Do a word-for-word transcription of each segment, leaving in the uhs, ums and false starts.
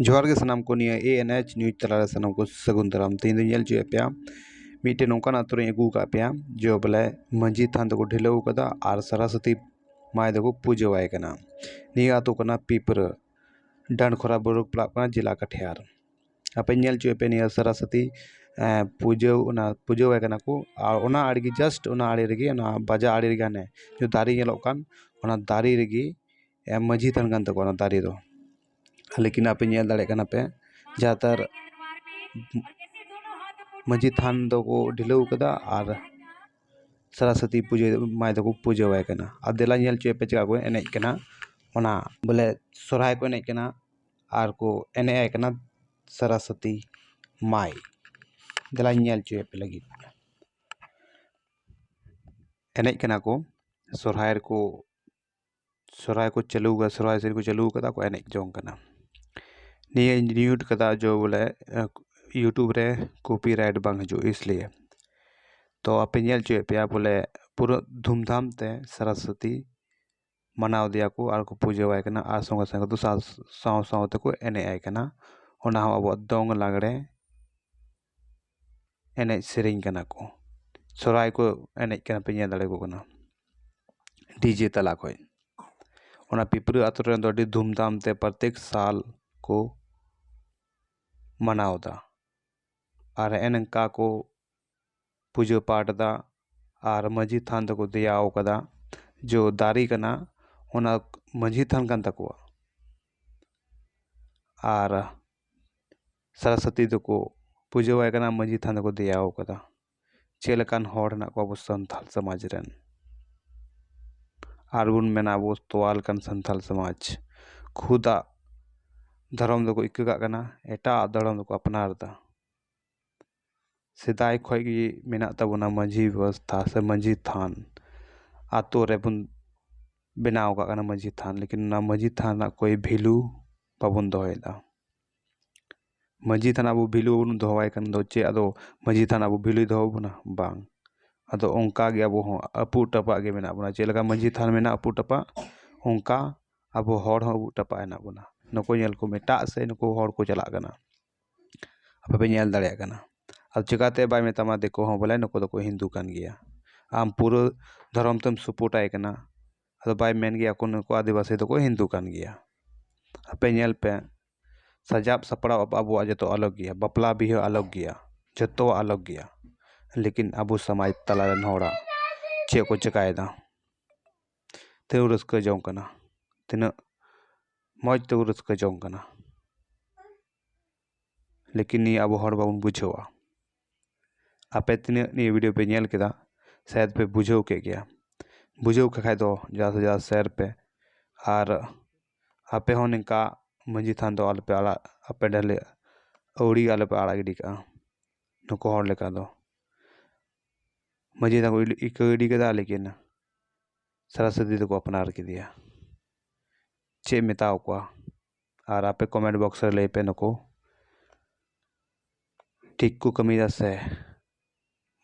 ᱡᱚᱦᱟᱨ ᱜᱮ ᱥᱟᱱᱟᱢ ᱠᱚ, ᱱᱤᱭᱟᱹ A N H news ᱛᱟᱞᱟᱨᱮ ᱥᱟᱱᱟᱢ ᱠᱚ ᱥᱟᱹᱜᱩᱱ ᱫᱟᱨᱟᱢ᱾ ᱛᱮᱦᱮᱧ ᱫᱚᱧ ᱧᱮᱞ ᱦᱚᱪᱚᱭᱮᱫ ᱯᱮᱭᱟ, ᱢᱤᱫᱴᱮᱱ ᱱᱚᱝᱠᱟᱱ ᱟᱛᱳ ᱨᱤᱧ ᱟᱹᱜᱩ ᱟᱠᱟᱫ ᱯᱮᱭᱟ, ᱡᱮ ᱵᱚᱞᱮ ᱢᱟᱹᱡᱷᱤ ᱛᱷᱟᱱ ᱫᱚᱠᱚ ᱰᱷᱤᱞᱟᱹᱣ ᱟᱠᱟᱫᱟ ᱟᱨ ᱥᱟᱨᱟᱥᱚᱛᱤ ᱢᱟᱭ ᱫᱚᱠᱚ ᱯᱩᱡᱟᱹᱣᱟᱭ ᱠᱟᱱᱟ᱾ ᱱᱤᱭᱟᱹ ᱟᱛᱳ ᱠᱟᱱᱟ ᱯᱤᱯᱨᱟᱹ, ᱰᱟᱱᱰᱠᱷᱚᱨᱟ ᱵᱞᱚᱠ ᱯᱟᱲᱟᱜ ᱠᱟᱱᱟ, ᱡᱮᱞᱟ ᱠᱟᱴᱷᱤᱭᱟᱨ᱾ ᱟᱯᱮ ᱧᱮᱞ ᱦᱚᱪᱚᱭᱮᱫ ᱯᱮ ᱱᱤᱭᱟᱹ ᱥᱟᱨᱟᱥᱚᱛᱤ, ᱮᱸ, ᱯᱩᱡᱟᱹ, ᱚᱱᱟ ᱯᱩᱡᱟᱹᱣᱟᱭ ᱠᱟᱱᱟ ᱠᱚ᱾ ᱟᱨ ᱚᱱᱟ ᱟᱲᱮ ᱜᱮ, just ᱚᱱᱟ ᱟᱲᱮ ᱨᱮᱜᱮ, ᱚᱱᱟ ᱵᱟᱡᱟ ᱟᱲᱮ ᱨᱮᱜᱮ ᱦᱟᱱᱮ ᱡᱮ ᱫᱟᱨᱮ ᱧᱮᱞᱚᱜ ᱠᱟᱱ, ᱚᱱᱟ ᱫᱟᱨᱮ ᱨᱮᱜᱮ, ᱮᱸ, ᱢᱟᱹᱡᱷᱤ ᱛᱷᱟᱱ ᱠᱟᱱ ᱛᱟᱠᱚᱣᱟ ᱚᱱᱟ ᱫᱟᱨᱮ ᱫᱚ᱾ ᱞᱮᱠᱤᱱ ᱟᱯᱮ ᱧᱮᱞ ᱫᱟᱲᱮᱭᱟᱜ ᱠᱟᱱᱟ ᱯᱮ, ᱡᱟᱫᱟᱛᱟᱨ ᱢᱟᱹᱡᱷᱤ ᱛᱷᱟᱱ ᱫᱚᱠᱚ ᱰᱷᱤᱞᱟᱹᱣ ᱠᱟᱫᱟ ᱟᱨ ᱥᱟᱨᱟᱥᱚᱛᱤ ᱯᱩᱡᱟᱹ ᱢᱟᱭ ᱫᱚᱠᱚ ᱯᱩᱡᱟᱹᱣᱟᱭ ᱠᱟᱱᱟ᱾ ᱟᱨ ᱫᱮᱞᱟ ᱧᱮᱞ ᱦᱚᱪᱚᱭ ᱯᱮ ᱪᱮᱠᱟ ᱠᱚ ᱮᱱᱮᱡ ᱠᱟᱱᱟ, ᱚᱱᱟ ᱵᱚᱞᱮ ᱥᱚᱨᱦᱟᱭ ᱠᱚ ᱮᱱᱮᱡ ᱠᱟᱱᱟ ᱟᱨ ᱠᱚ ᱮᱱᱮᱡ ᱟᱭ ᱠᱟᱱᱟ ᱥᱟᱨᱟᱥᱚᱛᱤ ᱢᱟᱭ᱾ ᱫᱮᱞᱟᱧ ᱧᱮᱞ ᱦᱚᱪᱚᱭ ᱯᱮ ᱞᱟᱹᱜᱤᱫ᱾ ᱮᱱᱮᱡ ᱠᱟᱱᱟ ᱠᱚ, ᱥᱚᱨᱦᱟᱭ ᱨᱮᱠᱚ, ᱥᱚᱨᱦᱟᱭ ᱠᱚ ᱪᱟᱹᱞᱩ ᱠᱟᱫᱟ, ᱥᱚᱨᱦᱟᱭ ᱥᱮᱨᱮᱧ ᱠᱚ ᱪᱟᱹᱞᱩ ᱠᱟᱫᱟ, ᱠᱚ ᱮᱱᱮᱡ ᱡᱚᱝ ᱠᱟᱱᱟ᱾ ᱱᱤᱭᱟᱹᱧ mute ᱠᱟᱫᱟ ᱡᱮ ᱵᱚᱞᱮ, ᱮ, YouTube ᱨᱮ copyright ᱵᱟᱝ ᱦᱤᱡᱩᱜ ᱤᱥᱞᱤᱭᱮ᱾ ᱛᱚ ᱟᱯᱮ ᱧᱮᱞ ᱦᱚᱪᱚᱭᱮᱫ ᱯᱮᱭᱟ ᱵᱚᱞᱮ ᱯᱩᱨᱟᱹ ᱫᱷᱩᱢᱫᱷᱟᱢ ᱛᱮ ᱥᱟᱨᱟᱥᱚᱛᱤ ᱢᱟᱱᱟᱣ ᱫᱮᱭᱟ ᱠᱚ ᱟᱨ ᱠᱚ ᱯᱩᱡᱟᱹᱣᱟᱭ ᱠᱟᱱᱟ ᱟᱨ ᱥᱚᱸᱜᱮ ᱥᱚᱸᱜᱮ ᱫᱚ ᱥᱟᱶ, ᱥᱟᱶ ᱥᱟᱶ ᱛᱮᱠᱚ ᱮᱱᱮᱡ ᱟᱭ ᱠᱟᱱᱟ᱾ ᱚᱱᱟ ᱦᱚᱸ ᱟᱵᱚᱣᱟᱜ ᱫᱚᱝ ᱞᱟᱜᱽᱲᱮ ᱮᱱᱮᱡ ᱥᱮᱨᱮᱧ ᱠᱟᱱᱟ ᱠᱚ, ᱥᱚᱨᱦᱟᱭ ᱠᱚ ᱮᱱᱮᱡ ᱠᱟᱱᱟ, ᱯᱮ ᱧᱮᱞ ᱫᱟᱲᱮᱭᱟᱠᱚ ᱠᱟᱱᱟ DJ ᱛᱟᱞᱟ ᱠᱷᱚᱡ᱾ ᱚᱱᱟ ᱯᱤᱯᱨᱟᱹ ᱟᱛᱳ ᱨᱮᱱ ᱫᱚ ᱟᱹᱰᱤ ᱫᱷᱩᱢᱫᱷᱟᱢ ᱛᱮ ᱯᱨᱚᱛᱮᱠ ᱥᱟᱞ ᱠᱚ ᱢᱟᱱᱟᱣ ᱮᱫᱟ᱾ ᱟᱨ ᱦᱮᱸ ᱱᱚᱝᱠᱟ ᱠᱚ ᱯᱩᱡᱟᱹ ᱯᱟᱴ ᱮᱫᱟ ᱟᱨ ᱢᱟᱹᱡᱷᱤ ᱛᱷᱟᱱ ᱫᱚᱠᱚ ᱫᱮᱭᱟᱣ ᱠᱟᱫᱟ, ᱡᱚ ᱫᱟᱨᱮ ᱠᱟᱱᱟ, ᱚᱱᱟ ᱢᱟᱹᱡᱷᱤ ᱛᱷᱟᱱ ᱠᱟᱱ ᱛᱟᱠᱚᱣᱟ᱾ ᱟᱨ ᱥᱟᱨᱟᱥᱚᱛᱤ ᱫᱚᱠᱚ ᱯᱩᱡᱟᱹᱣᱟᱭ ᱠᱟᱱᱟ, ᱢᱟᱹᱡᱷᱤ ᱛᱷᱟᱱ ᱫᱚᱠᱚ ᱫᱮᱭᱟᱣ ᱠᱟᱫᱟ᱾ ᱪᱮᱫ ᱞᱮᱠᱟᱱ ᱦᱚᱲ ᱦᱮᱱᱟᱜ ᱠᱚᱣᱟ ᱟᱵᱚ ᱥᱟᱱᱛᱟᱲ ᱥᱚᱢᱟᱡᱽ ᱨᱮᱱ? ᱟᱨ ᱵᱚᱱ ᱢᱮᱱᱟ ᱟᱵᱚ ᱛᱚᱣᱟ ᱞᱮᱠᱟᱱ ᱥᱟᱱᱛᱟᱲ ᱥᱚᱢᱟᱡᱽ, ᱠᱷᱩᱫᱟᱜ ᱫᱷᱚᱨᱚᱢ ᱫᱚᱠᱚ ᱤᱠᱟᱹ ᱠᱟᱜ ᱠᱟᱱᱟ, ᱮᱴᱟᱜ ᱫᱷᱚᱨᱚᱢ ᱫᱚᱠᱚ ᱟᱯᱱᱟᱨ ᱮᱫᱟ᱾ ᱥᱮᱫᱟᱭ ᱠᱷᱚᱡ ᱜᱮ ᱢᱮᱱᱟᱜ ᱛᱟᱵᱚᱱᱟ ᱢᱟᱹᱡᱷᱤ ᱵᱮᱵᱚᱥᱛᱷᱟ ᱥᱮ ᱢᱟᱹᱡᱷᱤ ᱛᱷᱟᱱ, ᱟᱛᱳ ᱨᱮᱵᱚᱱ ᱵᱮᱱᱟᱣ ᱠᱟᱜ ᱠᱟᱱᱟ ᱢᱟᱹᱡᱷᱤ ᱛᱷᱟᱱ, ᱞᱮᱠᱤᱱ ᱚᱱᱟ ᱢᱟᱹᱡᱷᱤ ᱛᱷᱟᱱ ᱨᱮᱱᱟᱜ ᱠᱳᱭ value ᱵᱟᱵᱚᱱ ᱫᱚᱦᱚᱭᱮᱫᱟ᱾ ᱢᱟᱹᱡᱷᱤ ᱛᱷᱟᱱ ᱟᱵᱚ value ᱵᱟᱵᱚᱱ ᱫᱚᱦᱚᱣᱟᱭ ᱠᱟᱱ ᱫᱚ ᱪᱮᱫ ᱟᱫᱚ ᱢᱟᱹᱡᱷᱤ ᱛᱷᱟᱱ ᱟᱵᱚ value ᱫᱚᱦᱚ ᱵᱚᱱᱟ? ᱵᱟᱝ᱾ ᱟᱫᱚ ᱚᱱᱠᱟ ᱜᱮ ᱟᱵᱚ ᱦᱚᱸ ᱟᱹᱯᱩᱜ ᱴᱟᱯᱟᱜ ᱜᱮ ᱢᱮᱱᱟᱜ ᱵᱚᱱᱟ᱾ ᱪᱮᱫ ᱞᱮᱠᱟ ᱢᱟᱹᱡᱷᱤ ᱛᱷᱟᱱ ᱢᱮᱱᱟᱜ ᱟᱹᱯᱩᱜ ᱴᱟᱯᱟᱜ, ᱚᱱᱠᱟ ᱟᱵᱚ ᱦᱚᱲ ᱦᱚᱸ ᱟᱹᱯᱩᱜ ᱴᱟᱯᱟᱜ ᱦᱮᱱᱟᱜ ᱵᱚᱱᱟ᱾ ᱱᱩᱠᱩ ᱧᱮᱞ ᱠᱚᱢ, ᱮᱴᱟᱜ ᱥᱮᱫ ᱱᱩᱠᱩ ᱦᱚᱲ ᱠᱚ ᱪᱟᱞᱟᱜ ᱠᱟᱱᱟ᱾ ᱟᱯᱮ ᱯᱮ ᱧᱮᱞ ᱫᱟᱲᱮᱭᱟᱜ ᱠᱟᱱᱟ᱾ ᱟᱫᱚ ᱪᱤᱠᱟᱹᱛᱮ ᱵᱟᱭ ᱢᱮᱛᱟᱢᱟ ᱫᱤᱠᱩ ᱦᱚᱸ ᱵᱚᱞᱮ ᱱᱩᱠᱩ ᱫᱚᱠᱚ ᱦᱤᱱᱫᱩ ᱠᱟᱱ ᱜᱮᱭᱟ? ᱟᱢ ᱯᱩᱨᱟᱹ ᱫᱷᱚᱨᱚᱢ ᱛᱮᱢ ᱥᱩᱯᱩᱴᱟᱭ ᱠᱟᱱᱟ, ᱟᱫᱚ ᱵᱟᱭ ᱢᱮᱱ ᱜᱮᱭᱟ ᱠᱚ ᱱᱩᱠᱩ ᱟᱹᱫᱤᱵᱟᱹᱥᱤ ᱫᱚᱠᱚ ᱦᱤᱱᱫᱩ ᱠᱟᱱ ᱜᱮᱭᱟ᱾ ᱟᱯᱮ ᱧᱮᱞ ᱯᱮ, ᱥᱟᱡᱟᱣ ᱥᱟᱯᱲᱟᱣ ᱟᱵᱚᱣᱟᱜ ᱡᱚᱛᱚ ᱟᱞᱟᱜᱽ ᱜᱮᱭᱟ, ᱵᱟᱯᱞᱟ ᱵᱤᱦᱟᱹ ᱟᱞᱟᱜᱽ ᱜᱮᱭᱟ, ᱡᱚᱛᱚᱣᱟᱜ ᱟᱞᱟᱜᱽ ᱜᱮᱭᱟ᱾ ᱞᱮᱠᱤᱱ ᱟᱵᱚ ᱥᱚᱢᱟᱡᱽ ᱛᱟᱞᱟ ᱨᱮᱱ ᱦᱚᱲᱟᱜ ᱪᱮᱫ ᱠᱚ ᱪᱮᱠᱟᱭᱮᱫᱟ? ᱛᱤᱱᱟᱹᱜ ᱨᱟᱹᱥᱠᱟᱹ ᱡᱚᱝ ᱠᱟᱱᱟ, ᱛᱤᱱᱟᱹᱜ ᱢᱚᱡᱽ ᱛᱮᱠᱚ ᱨᱟᱹᱥᱠᱟᱹ ᱡᱚᱝ ᱠᱟᱱᱟ᱾ ᱞᱮᱠᱤᱱ ᱱᱤᱭᱟᱹ ᱟᱵᱚ ᱦᱚᱲ ᱵᱟᱵᱚᱱ ᱵᱩᱡᱷᱟᱹᱣᱟ᱾ ᱟᱯᱮ ᱛᱤᱱᱟᱹᱜ ᱱᱤᱭᱟᱹ ᱵᱷᱤᱰᱤᱭᱳ ᱯᱮ ᱧᱮᱞ ᱠᱮᱫᱟ, ᱥᱟᱭᱟᱫ ᱯᱮ ᱵᱩᱡᱷᱟᱹᱣ ᱠᱮᱫ ᱜᱮᱭᱟ᱾ ᱵᱩᱡᱷᱟᱹᱣ ᱠᱮᱫ ᱠᱷᱟᱡ ᱫᱚ ᱡᱟᱫᱟ ᱥᱮ ᱡᱟᱫᱟ ᱥᱮᱭᱟᱨ ᱯᱮ᱾ ᱟᱨ ᱟᱯᱮ ᱦᱚᱸ ᱱᱤᱝᱠᱟ ᱢᱟᱹᱡᱷᱤ ᱛᱷᱟᱱ ᱫᱚ ᱟᱞᱚᱯᱮ ᱟᱲᱟᱜ, ᱟᱯᱮ ᱰᱷᱟᱹᱞᱟᱹᱭ ᱟᱹᱣᱲᱤ ᱜᱮ ᱟᱞᱚᱯᱮ ᱟᱲᱟᱜ ᱜᱤᱰᱤ ᱠᱟᱜᱼᱟ᱾ ᱱᱩᱠᱩ ᱦᱚᱲ ᱞᱮᱠᱟ ᱫᱚ ᱢᱟᱹᱡᱷᱤ ᱛᱷᱟᱱ ᱠᱚ ᱤᱠᱟᱹ ᱜᱤᱰᱤ ᱠᱮᱫᱟ, ᱞᱮᱠᱤᱱ ᱥᱟᱨᱟᱥᱟᱹᱨᱤ ᱫᱚᱠᱚ ᱟᱯᱱᱟᱨ ᱠᱮᱫᱮᱭᱟ᱾ ᱪᱮᱫ ᱮᱢ ᱢᱮᱛᱟᱣ ᱠᱚᱣᱟ? ᱟᱨ ᱟᱯᱮ ᱠᱚᱢᱮᱱᱴ ᱵᱚᱠᱥ ᱨᱮ ᱞᱟᱹᱭ ᱯᱮ, ᱱᱩᱠᱩ ᱴᱷᱤᱠ ᱠᱚ ᱠᱟᱹᱢᱤᱭᱮᱫᱟ ᱥᱮ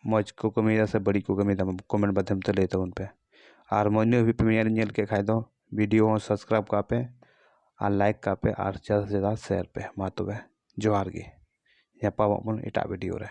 ᱢᱚᱡᱽ ᱠᱚ ᱠᱟᱹᱢᱤᱭᱮᱫᱟ ᱥᱮ ᱵᱟᱹᱲᱤᱡ ᱠᱚ ᱠᱟᱹᱢᱤᱭᱮᱫᱟ? ᱠᱚᱢᱮᱱᱴ ᱢᱟᱫᱽᱫᱷᱚᱢ ᱛᱮ ᱞᱟᱹᱭ ᱛᱟᱵᱚᱱ ᱯᱮ᱾ ᱟᱨ ᱢᱚᱡᱽ ᱧᱚᱜ ᱦᱟᱹᱵᱤᱡ ᱯᱮ ᱧᱮᱞ, ᱧᱮᱞ ᱠᱮᱫ ᱠᱷᱟᱡ ᱫᱚ ᱵᱷᱤᱰᱤᱭᱳ ᱦᱚᱸ ᱥᱟᱵᱥᱠᱨᱟᱭᱤᱵᱽ ᱠᱟᱜ ᱯᱮ ᱟᱨ ᱞᱟᱭᱤᱠ ᱠᱟᱜ ᱯᱮ ᱟᱨ ᱡᱟᱫᱟ ᱥᱮ ᱡᱟᱫᱟ ᱥᱮᱭᱟᱨ ᱯᱮ᱾ ᱢᱟ ᱛᱚᱵᱮ, ᱧᱟᱯᱟᱢᱚᱜ ᱵᱚᱱ ᱮᱴᱟᱜ ᱵᱷᱤᱰᱤᱭᱳ ᱨᱮ᱾